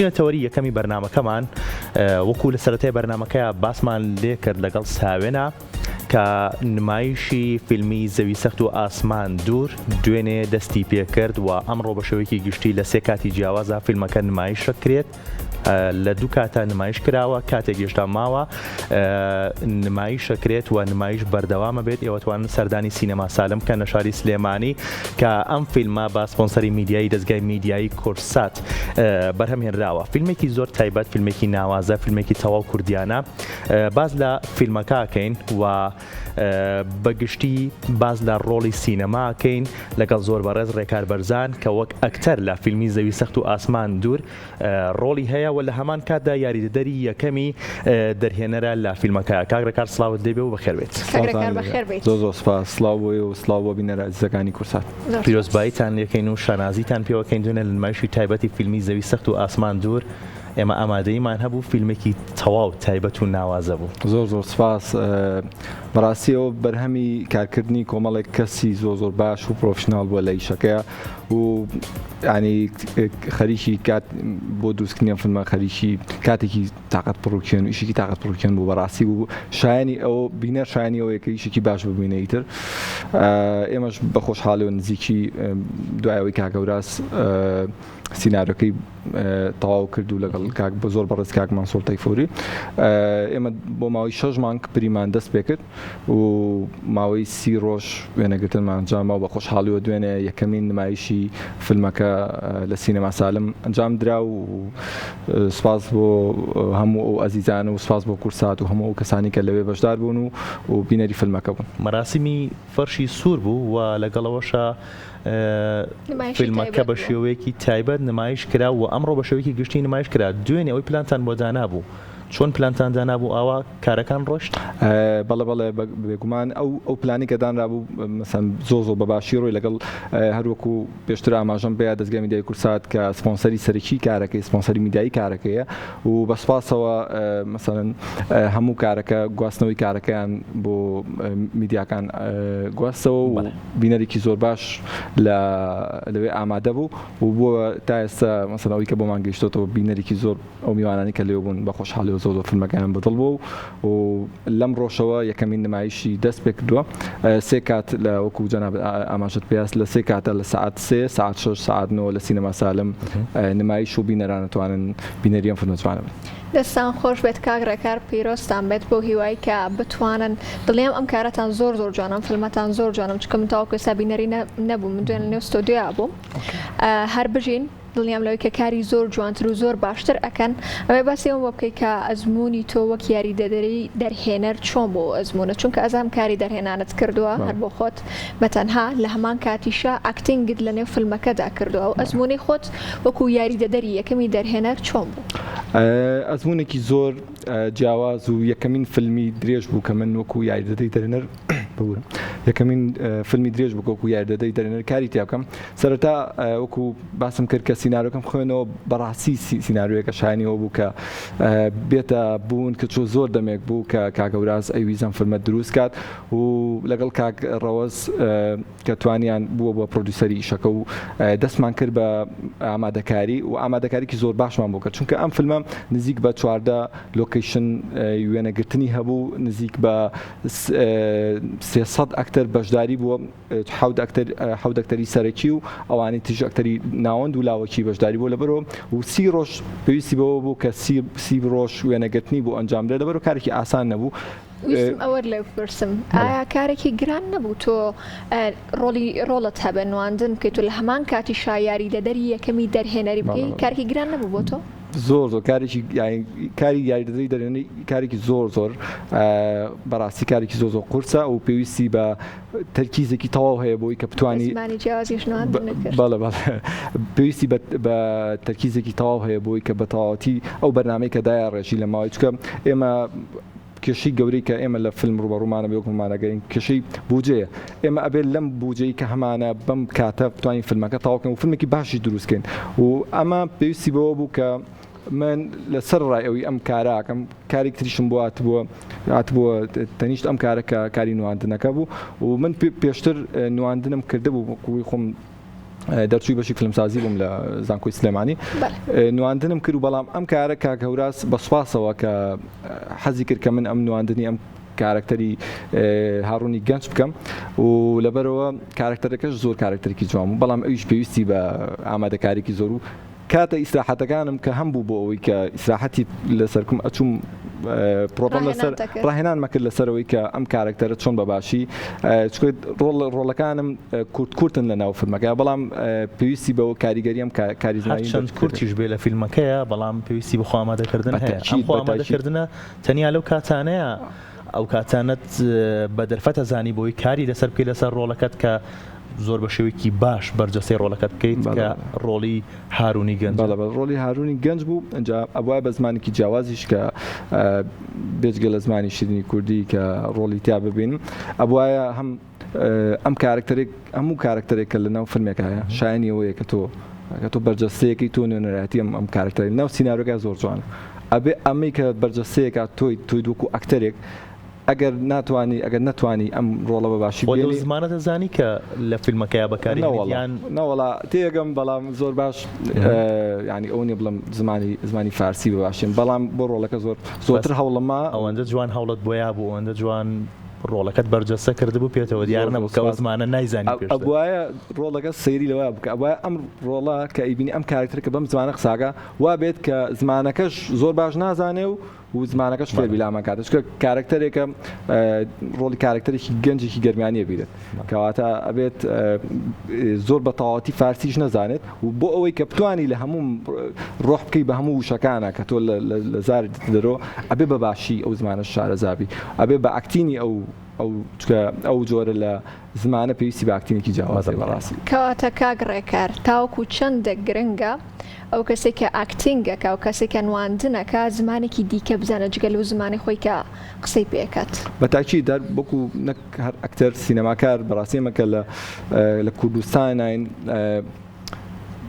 ئەچینە تەوەری یەکەمی بەرنامەکەمان وەکو لە سەرەتای بەرنامەکەیا باسمان لێ کرد لەگەڵ ساوێنا کە نمایشی فیلمی زەوی سەخت و ئاسمان دوور دوێنێ دەستی پێکرد و ئەمڕۆ بە شێوەیەکی گشتی لە سێ کاتی جیاوازە فیلمەکە نمایش کرێت. لە دوو کاتا نمایش کراوە کاتێک هێشتا ماوە نمایش ئەکرێت و نمایش بەردەوامە بێت ئێوە توانن سەردانی سینەما سالم بکەن لە شاری سلێمانی کە ئەم فیلمە بە سپۆنسەری میدیایی دەزگای میدیایی کوردسات بەرهەم هێنراوە فیلمێکی زۆر تایبەت فیلمێکی ناوازە فیلمێکی تەواو کوردیانە باز لە فیلمەکەکەین و بەگشتی باس لە ڕۆڵی سینەما کەین لەگەڵ زۆر بەڕێز ڕێکار بەرزان کە وەک ئەکتەر لە فیلمی زەوی سەخت و ئاسمان دوور ڕۆڵی هەیە و لە هەمان کاتدا یاریدەدەری یەکەمی دەرهێنەرە لە فیلمەکە. کاک ڕێکار سڵاوت لێبێ و بەخێر بێیت. کاک ڕێکار بەخێر بێیت. زۆر زۆر سپاس. سڵاو بۆ ئێوە و سڵاو بۆ بینەرە ئازیزەکانی کوردسات. پیرۆزباییتان لێکەین و شانازیتان پێوەکەین دوێنێ لە نمایشی تایبەتی فیلمی زەوی سەخت و ئاسمان دوور ئێمە ئامادەییمان هەبوو فیلمێکی تەواو تایبەت و ناوازە بوو. زۆر زۆر سپاس. بەڕاستی ئەوە بەرهەمی کارکردنی کۆمەڵێک کەسی زۆر زۆر باش و professional بووە لە ئیشەکەیا و یانی خەریکی کات بۆ دروستکردنی ئەم فیلمە خەریکی کاتێکی تاقەت پڕوکێن و ئیشێکی تاقەت پڕوکێن بوو بەڕاستی بوو شایانی ئەو بینەر شایانی ئەوەیە کە ئیشێکی باش ببینە ئیتر ئێمەش بە خۆشحاڵی و نزیکی دوای ئەوەی کاک هەوراز سیناریۆکەی تەواو کرد و لەگەڵ کاک بە زۆر بەڕێز کاک مەنسوور تەیفوری ئێمە بۆ ماوەی شەش مانگ پریمان دەست پێکرد و ماوەی سی ڕۆژ وێنەگرتنمان ئەنجامدا و بە خۆشحاڵیەوە دوێنێ یەکەمین نمایشی فیلمەکە لە سینەما سالم ئەنجام درا و سپاس بۆ هەموو ئەو ئەزیزان و سپاس بۆ کورسات و هەموو ئەو کەسانی کە لەوێ بەشدار بوون و و بینەری فیلمەکە بوون. مەراسیمی فەرشی سوور بوو و لەگەڵ ئەوەشا فیلمەکە بە شێوەیەکی تایبەت نمایش کرا و ئەمڕۆ بە شێوەیەکی گشتی نمایش کرا دوێنێ ئەوەی پلانتان بۆ دانابوو چۆن پلانتان دانابوو ئاوا کارەکان ڕۆشت؟ بەڵێ بەڵێ بێگومان ئەو ئەو پلانی کە دانرابوو مەسەن زۆر زۆر بە باشی ڕۆی لەگەڵ هەروەکو پێشتر ئاماژەم پێیا دەزگای میدیای کوردسات کە سپۆنسەری سەرەکی کارەکەی سپۆنسەری میدیایی کارەکەیە و بە سپاسەوە مەسەلەن هەموو کارەکە گواستنەوەی کارەکەیان بۆ میدیاکان گواستەوە و بینەرێکی زۆر باش لە لەوێ ئامادە بوو و بۆ تا ئێستا مەسەلەن ئەوەی کە بۆمان گەیشتۆتەوە بینەرێکی زۆر ئەو میوانانەی کە لێو بوون بە خۆشحاڵیەوە زۆر زۆر فیلمەکەیان بەدڵ بووە و لەم ڕۆژەوە یەکەمین نمایشی دەست پێکردووە سێ کات لە وەکو جەنابت ئاماژەت پێیاست لە سێ کاتە لە سەعات سێ سەعات شەش سەعات نۆ لە سینەما سالم نمایش و بینەران ئەتوانن بینەری ئەم فیلمە جوانە بن. دەستان خۆش بێت کاک ڕێکار پیرۆزتان بێت بەو هیوای کە بتوانن دڵنیام ئەم کارەتان زۆر زۆر جوانە ئەم فیلمەتان زۆر جوانە چونکە من تاوەکو ئێستا بینەری نەبووم من دوێنێ لەنێو ستۆدیۆیا بووم هەر بژین. دڵنیام لەوەی کە کاری زۆر جوانتر و زۆر باشتر ئەکەن. ئەمەوێ باسی ئەوەم بۆ بکەی کە ئەزموونی تۆ وەک یاریدەدەری دەرهێنەر چۆن بوو ئەو ئەزموونە؟ چونکە ئەزانم کاری دەرهێنانت کردووە هەر بۆ خۆت بە تەنها لە هەمان کاتیشا acting ت لە نێو فیلمەکەدا کردووە. ئەو ئەزموونەی خۆت وەکوو یاریدەدەری یەکەمی دەرهێنەر چۆن بوو؟ ئەزموونێکی زۆر جیاواز و یەکەمین فیلمی درێژ بوو کە من وەکوو یاریدەدەی دەرهێنەر ببورە یەکەمین فیلمی درێژ بوو کە وەکوو یاریدەدەی دەرهێنەر کاری تیا بکەم. سەرەتا وەکو باسم کرد کە سیناریۆکەم خوێنەوە بەڕاستی سیناریۆیەکە شایانی ئەوە بوو کە بێتە بوون کە چۆ زۆر دەمێک بوو کە کاک هەوراز ئەیویست ئەم فیلمە دروست کات و لەگەڵ کاک ڕەوەز کە توانیان بووە بە producer ی ئیشەکە و دەستمان کرد بە ئامادەکاری و ئامادەکاریکی زۆر باشمان بۆ کرد چونکە ئەم فیلمە نزیک بە 14 location وێنەگرتنی هەبوو نزیک بە 300 ئەکتەر بەشداری بووە حەوت ئەکتەر حەوت ئەکتەری سەرەکی و ئەوانەی تریش ئەکتەری ناوەند و لاوەکی بەشداری بوو لەبەرەوە و سی ڕۆژ پێویستی بەوە بوو کە سی سی ڕۆژ وێنەگرتنی بۆ ئەنجام بدرێت لەبەرەوە کارێکی ئاسان نەبوو. ویستم ئەوەت لێ بپرسم ئایا کارێکی گران نەبوو تۆ ڕۆڵی ڕۆڵت هەبێ نواندن بکەیت و لە هەمان کاتیشا یاریدەدەری یەکەمی دەرهێنەری بکەی کارێکی گران نەبوو بۆ تۆ؟ زۆر زۆر کارێکی کاری یاریدەدەری دەرهێنەری کارێکی زۆر زۆر بەڕاستی کارێکی زۆر زۆر قورسە و پێویستی بە تەرکیزێکی تەواو هەیە بۆی کە بتانی زمانی جیاوازیش نواندنت کرد. بەڵێ بەڵێ پێویستی بە بە تەرکیزێکی تەواو هەیە بۆی کە بە تەواوەتی ئەو بەرنامەی کە دایە ڕێژی لە ماوەی چونکە ئێمە کێشەی گەورەی کە ئێمە لە فیلم ڕووبەڕوومانە بێ وەکومانە گەرین کێشەی بوجەیە ئێمە ئەبێت لەم بوجەی کە هەمانە بەم کاتە بتوانین فیلمەکە تەواو کەین و فیلمێکی باشیش دروست کەین و ئەمە پێویستی بەوە بوو کە من لەسەر ڕای ئەوی ئەم کارە ئەکەم کارێک تریشم بۆ هاتبووە هاتبووە تەنیشت ئەم کارە کە کاری نواندنەکە بوو و من پێشتر نواندنم کردبوو وەکوی خۆم. دەرچووی بەشی فیلمسازی بووم لە زانکۆی سلێمانی نواندنم کرد و بەڵام ئەم کارە کاک هەوراز بە سوپاسەوە کە حەزی کرد کە من ئەم نواندنی ئەم کارەکتەری هاڕونی گەنج بکەم و لەبەرەوە کارەکتەرەکەش زۆر کارەکتەرێکی جوان بوو بەڵام ئەویش پێویستی بە ئامادەکاریکی زۆر و کاتە ئیسراحەتەکانم کە هەم بوو بۆ ئەوەی کە ئیسراحەتی لەسەرکم ئەچوم پرۆبم لەسەر ڕاهێنانمە کرد لەسەرەوەی کە ئەم کارکتەرە چۆن بە باشی ڕۆڵ ڕۆڵەکانم کورت کورتن لە ناو فیلمەکە بەڵام پێویستی بەوە کاریگەری ئەم کاریزمایی چەند کورتیش بێ لە فیلمەکەیە بەڵام پێویستی بە خۆ ئامادەکردن هەیە ئەم خۆ ئامادەکردنە تەنیا لەو کاتانەیە ئەو کاتانەت بە دەرفەتە زانی بۆی کاری لەسەر بکەیت لەسەر ڕۆڵەکەت کە زۆر بە شێوەیەکی باش بەرجەستەی ڕۆڵەکەت بکەیت کە ڕۆڵی هارونی گەنج. بەڵێ بەڵێ ڕۆڵی هارونی گەنج بوو ئینجا ئەبوایە بە زمانێکی جیاوازیش کە بێجگە لە زمانی شیرینی کوردی کە ڕۆڵی تیا ببینم ئەبوایە هەم ئەم کارکتەرێک هەموو کارکتەرێک کە لە ناو فیلمێکایە شایانی ئەوەیە کە تۆ کە تۆ بەرجەستەیەکی تۆ نوێنەرایەتی ئەم ئەم کارکتەری ناو سیناریۆکە زۆر جوانە ئەبێ ئەمەی کە بەرجەستەیەکە تۆی تۆی وەکو ئەکتەرێک ئەگەر ناتوانی ئەگەر نەتوانی ئەم ڕۆڵە بە باشی خۆت ئەو زمانە دەزانی کە لە فیلمەکەیا بەکاری هێنیت یان؟ نەوەڵا تێگەم بەڵام زۆر باش یانی ئەوە نیە بڵێم زمانی زمانی فارسی بە باشیم بەڵام بۆ ڕۆڵەکە زۆر زۆرتر هەوڵم ما. ئەوەندە جوان هەوڵت بۆ یابوو ئەوەندە جوان ڕۆڵەکەت بەرجەستە کردبوو پێتەوە دیار نەبوو کە ئەو زمانە نایزانی پێشتر. ئەبوایە ڕۆڵەکە سەیری لەوە بکە ئەبوایە ئەم ڕۆڵە کە ئەیبینی ئەم کارەکتەرە کە بەم زمانە قساکا وا بێت کە زمانەکەش زۆر باش نازانێ و و زمانەکەش فێربی لامان کاتە چونکە کارەکتەرێکە ڕۆڵی کارەکتەرێکی گەنجێکی گەرمیانیە بیرێت کەواتە ئەبێت زۆر بە تەواوەتی فارسیش نەزانێت و بۆ ئەوەی کە بتانی لە هەموو ڕۆح بکەی بە هەموو وشەکانە کە تۆ لە زار دەرۆ ئەبێ بە باشی ئەو زمانە شارەزابی ئەبێ بە ئەکتینی ئەو ئەو چکە ئەو جۆرە لە زمانە پێویستی بە ئاکتینێکی جیاوازە بەڕاستی. کەواتە کاک ڕێکار تاوەکو چەندە گرنگە ئەو کەسەی کە acting ئەکا و کەسێک کە نواندن ئەکا زمانێکی دیکە بزانێت جگە لەو زمانەی خۆی کە قسەی پێ ئەکات؟ بە تاکید هەر وەکو نەک هەر ئەکتەر سینەماکار بەڕاستی ئێمە کە لە لە کوردستانین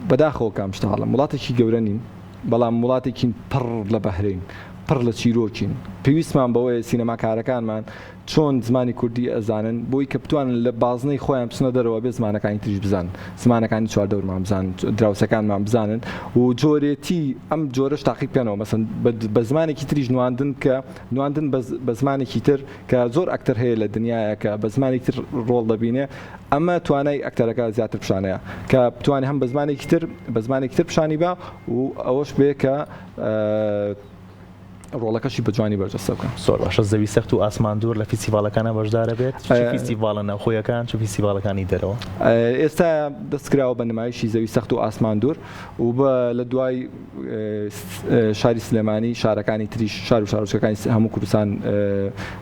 بەداخەوە کام شتە هەڵم وڵاتێکی گەورە نین بەڵام وڵاتێکین پڕ لە بەهرەین پڕ لە چیرۆکین پێویستمان بەوەیە سینەماکارەکانمان چۆن زمانی کوردی ئەزانن بۆی کە بتوانن لە بازنەی خۆیان بچنە دەرەوە بێ زمانەکانی تریش بزانن زمانەکانی چواردەورمان بزانن دراوسێکانمان بزانن و جۆرێتی ئەم جۆرەش تاقی بکەنەوە مەسەن بە زمانێکی تریش نواندن کە نواندن بە زمانێکی تر کە زۆر ئەکتەر هەیە لە دنیاە کە بە زمانێکی تر ڕۆڵ دەبینێ ئەمە توانای ئەکتەرەکە زیاتر پیشانەیە کە بتوانێت هەم بە زمانێکی تر بە زمانێکی تر پیشانی بە و ئەوەش بێ کە ڕۆڵەکەشی بە جوانی بەرجەستە بکەن. زۆر باشە زەوی سەخت و ئاسمان دوور لە فیستیڤاڵەکانا بەشدارە بێت چ فیستیڤاڵە ناوخۆیەکان چ فیستیڤاڵەکانی دەرەوە؟ ئێستا دەست کراوە بە نمایشی زەوی سەخت و ئاسمان دوور و بە لە دوای شاری سلێمانی شارەکانی تریش شار و شارۆچکەکانی هەموو کوردستان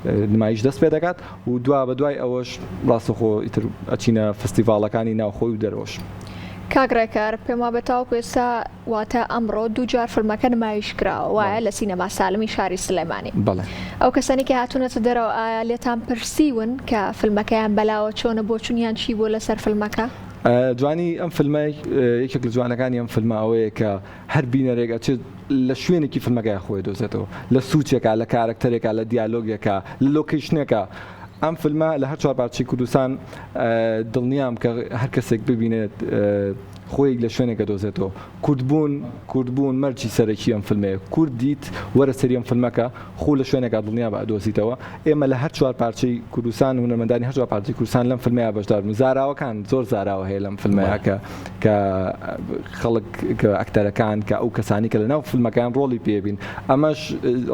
نمایش دەست پێ دەکات و دوا بە دوای ئەوەش ڕاستەخۆ ئیتر ئەچینە فستیڤاڵەکانی ناوخۆی و دەرەوەش. کاک ڕێکار پێم وابێ تاوەکو ئێستا واتە ئەمڕۆ دووجار فیلمەکە نمایش کراوە وایە لە سینەما سالمی شاری سلێمانی. بەڵێ. ئەو کەسانەی کە هاتوونەتە دەرەوە ئایا لێتان پرسیون کە فیلمەکەیان بەلاوە چۆنە بۆچونیان چی بووە لەسەر فیلمەکە؟ جوانی ئەم فیلمە یەکێک لە جوانەکانی ئەم فیلمە ئەوەیە کە هەر بینەرێک ئەچێت لە شوێنێکی فیلمەکەیا خۆی دۆزێتەوە لە سوچێکا لە کارەکتەرێکا لە دیالۆگێکا لە لۆکەیشنێکا ئەم فیلمە لە هەر چوار پارچەی کوردستان دڵنیام کە هەر کەسێک ببینێت خۆی لە شوێنێک ئەدۆزێتەوە. کوردبوون، کوردبوون مەرجی سەرەکی ئەم فیلمەیە. کورد دیت وەرە سەیری ئەم فیلمە کە، خۆ لە شوێنێکا دڵنیابە ئەدۆزیتەوە. ئێمە لە هەر چوار پارچەی کوردستان، هونەرمەندانی هەر چوار پارچەی کوردستان لەم فیلمەیا بەشدار بوون. زاراوەکان، زۆر زاراوە هەیە لەم فیلمەیا کە کە خەڵک، کە ئەکتەرەکان، کە ئەو کەسانەی کە لەناو فیلمەکەیان ڕۆڵی پێ بین. ئەمەش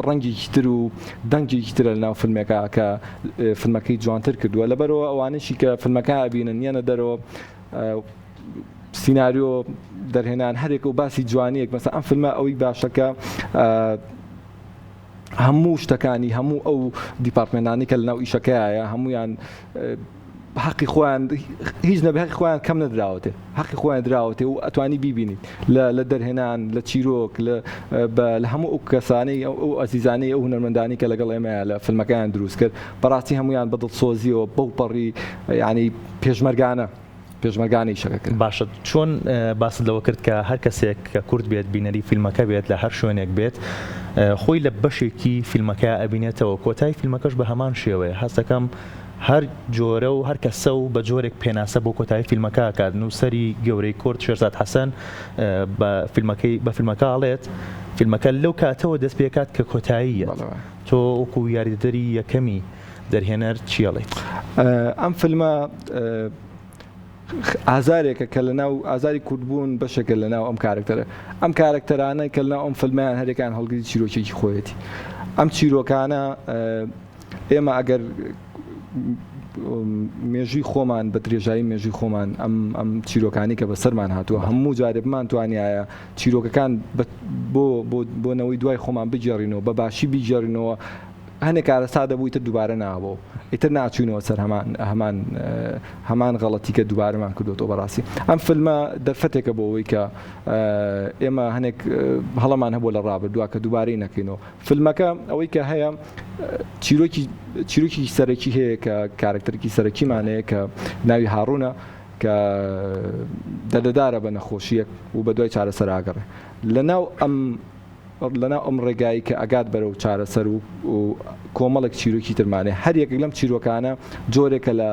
ڕەنگێکی تر و دەنگێکی ترە لەناو فیلمێکا کە فیلمەکەی جوانتر کردووە. لەبەرئەوە ئەوانەشی کە فیلمەکە ئەبینن یەنە دەرەوە، سیناریۆ دەرهێنان هەرێک و باسی جوانیەک مەسە ئەم فیلمە ئەوەی باشەکە هەموو شتەکانی هەموو ئەو دیپارتمنتانی کە لەناو ئیشەکەیە هەمویان حەقی خۆیان هیچ نەبێ حەقی خۆیان کەم نەدراوەتێ حەقی خۆیان دراوەتێ و ئەتوانی بیبینیت لە لە دەرهێنان لە چیرۆک لە لە هەموو ئەو کەسانەی ئەو ئەزیزانەی ئەو هونەرمەندانی کە لەگەڵ ئێمەیە لە فیلمەکەیان دروست کرد بەڕاستی هەمویان بە دڵسۆزیەوە بەو پەڕی یعنی پێشمەرگانە پێشمەرگانە ئیشەکە کرد. باشە چۆن باست لەوە کرد کە هەر کەسێک کە کورد بێت بینەری فیلمەکە بێت لە هەر شوێنێک بێت خۆی لە بەشێکی فیلمەکە ئەبینێتەوە کۆتای فیلمەکەش بە هەمان شێوەیە هەستەکەم. هەر جۆرە و هەر کەسە و بە جۆرێک پێناسە بۆ کۆتایی فیلمەکە ئەکات، نووسەری گەورەی کورد شێرزاد حەسەن بە فیلمەکەی بە فیلمەکە ئەڵێت، فیلمەکە لەو کاتەوە دەست پێکات کە کۆتایی یەت. تۆ وەکو یاریدەدەری یەکەمی دەرهێنەر چی ئەڵێیت؟ ئەم فیلمە ئازارێکە کە لەناو ئازاری کوردبوون بەشێکە لەناو ئەم کارەکتەرە. ئەم کارەکتەرانە کە لەناو ئەم فیلمەیان هەرێکان هەڵگری چیرۆکێکی خۆیەتی. ئەم چیرۆکانە ئێمە ئەگەر مێژووی خۆمان بە درێژایی مێژووی خۆمان ئەم ئەم چیرۆکانی کە بەسەرمان هاتووە هەموو جارێ بمانتوانیایە چیرۆکەکان بۆ بۆ بۆ نەوەی دوای خۆمان بگێڕینەوە بە باشی بیگێڕینەوە هەنێک کارەسات دەبوو ئیتر دووبارە نابەوە ئیتر ناچوینەوە سەر هەمان هەمان هەمان غەڵەتی کە دووبارەمان کردوەوە بەڕاستی ئەم فیلمە دەرفەتێکە بۆ ئەوەی کە ئێمە هەنێک هەڵەمان هەبوو لە ڕابردووە کە دووبارەی نەکەینەوە فیلمەکە ئەوەی کە هەیە چیرۆکی چیرۆکی سەرەکی هەیە کە کارکتەرێکی سەرەکیمان هەیە کە ناوی هاڕونە کە دەردەدارە بە نەخۆشیەک و بە دوای چارەسەر ئاگەڕێ لەناو ئەم لەناو ئەم ڕێگایی کە ئەگات بەرەو چارەسەر و کۆمەڵێک چیرۆکی ترمانێ هەر یەکێک لەم چیرۆکانە جۆرێکە لە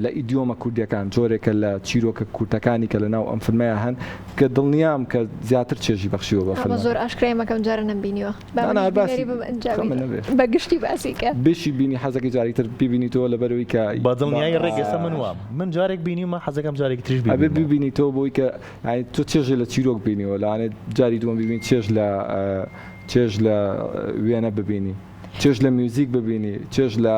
لە ئیدیۆمە کوردیەکان جۆرێکە لە چیرۆکە کورتەکانی کە لەناو ئەم فیلمەیا هەن کە دڵنیام کە زیاتر چێژی بەخشیوە بە ئەمە فیلمەکە. زۆر ئاشکرای مەکەم جارە نەمبینیوە با نا نا منیش هەر باسی بینەری بم ئنجا خەمت بینم نەبێ. بە گشتی باسی کە. بشی بینی حەزەکەی جارێکی تر بیبینیتەوە لەبەرئەوەی کە بە دڵنیایی ڕێک ئێستا من وام من جارێک بینیومە حەزەکەم جارێکی تریش ئەبێ بیبینمەوە. بیبینیتەوە بۆی کە یانی تۆ چێژی لە چیرۆک بینیوە لەوانەیە جاری دووەم بیبینی چێژ لە چێژ لە وێنە ببینی. چێژ لە میوزیک ببینی، چێژ لە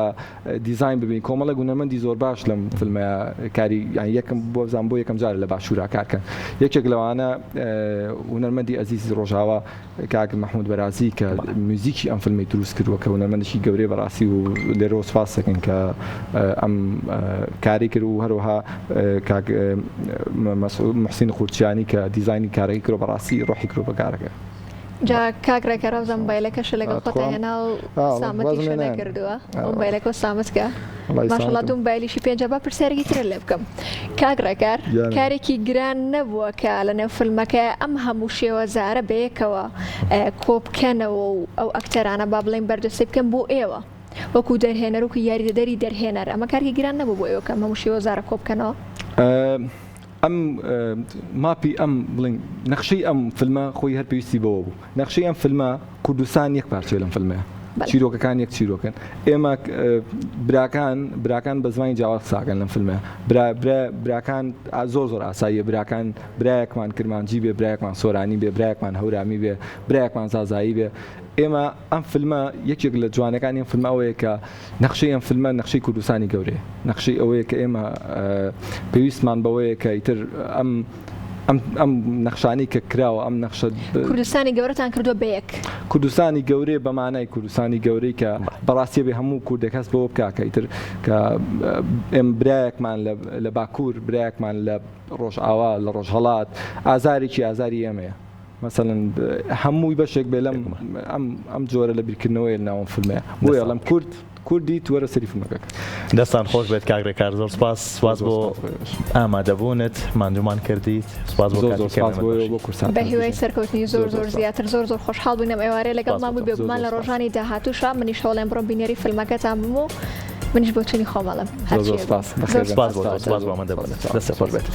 دیزاین ببینی، کۆمەڵێک هونەرمەندی زۆر باش لەم فیلمەیا کاری یان یەکەم بۆ بزانم بۆ یەکەم جارە لە باشوورا کار کەن. یەکێک لەوانە هونەرمەندی ئەزیزی ڕۆژاوا کاک مەحموود بەرازی کە میوزیکی ئەم فیلمەی دروست کردووە کە هونەرمەندێکی گەورەیە بەڕاستی و لێرەوە سوپاس دەکەین کە ئەم کاری کرد و هەروەها کاک موحسین قورچیانی کە دیزاینی کارەکەی کردووە بەڕاستی ڕۆحی کردووە بە کارەکە. جا کاک ڕێکار وابزانم مۆبایلەکەشە لەگەڵ خۆتا هێنا و سامتیشە نەکردووە مۆبایلەکە سامت کە ماشەڵا دوو مۆبایلیشی پێنجە با پرسیارێکی ترت لێ بکەم کاک ڕێکار کارێکی گران نەبووە کە لە نێو فیلمەکە ئەم هەموو شێوەزارە بەیەکەوە کۆبکەنەوە و ئەو ئەکتەرانە با بڵێین بەرجەستەی بکەن بۆ ئێوە وەکو دەرهێنەر وەکو یاریدەدەری دەرهێنەر ئەمە کارێکی گران نەبوو بۆ ئێوە کە ئەم هەموو شێوەزارە کۆبکەنەوە؟ ئەم ماپی ئەم بڵێین نەخشەی ئەم فیلمە خۆی هەر پێویستی بەوە بوو. نەخشەی ئەم فیلمە کوردستان یەک پارچەیە لەم فیلمەیە. چیرۆکەکان یەک چیرۆکن. ئێمە براکان براکان بە زمانی جیاواز قسە ئەکەن لەم فیلمەیە. برا برا براکان زۆر زۆر ئاساییە براکان برایەکمان کرمانجی بێ برایەکمان سۆرانی بێ برایەکمان هەورامی بێ برایەکمان زازایی بێ. ئێمە ئەم فیلمە یەکێک لە جوانەکانی ئەم فیلمە ئەوەیە کە نەخشەی ئەم فیلمە نەخشەی کوردستانی گەورەیە، نەخشەی ئەوەیە کە ئێمە پێویستمان بەوەیە کە ئیتر ئەم ئەم ئەم نەخشانەی کە کراوە ئەم نەخشە کوردستانی گەورەتان کردووە بە یەک. کوردستانی گەورەیە بە مانای کوردستانی گەورەی کە بەڕاستی ئەبێ هەموو کوردێک هەست بەوە بکا کە ئیتر کە ئێمە برایەکمان لە لە باکوور برایەکمان لە ڕۆژئاوا لە ڕۆژهەڵات ئازارێکی ئازاری ئێمەیە. مەسەلەن هەمووی بەشێک بێ لەم ئەم ئەم جۆرە لە بیرکردنەوەی لە ناوم فیلمەیە بۆیە ئەڵێم کورد کوردیت وەرە سەری فیلمەکە دەستان خۆش بێت کاک ڕێکار زۆر سپاس سپاس بۆ ئامادەبوونت ماندوومان کردیت سپاس بۆ زۆر زۆر سپاس بۆ بۆ کورسات بە هیوای سەرکەوتنی زۆر زۆر زیاتر زۆر زۆر خۆشحاڵ بووین ئەم ئێوارەیە لەگەڵمان بووی بێگومان لە ڕۆژانی داهاتووشا منیش هەوڵێم بڕۆم بینەری فیلمەکەتان بم و منیش بۆچوونی خۆم ئەڵێم زۆر زۆر سپاس سپاس بۆ سپاس بۆ ئامادەبوونت دەستت خۆش بێت.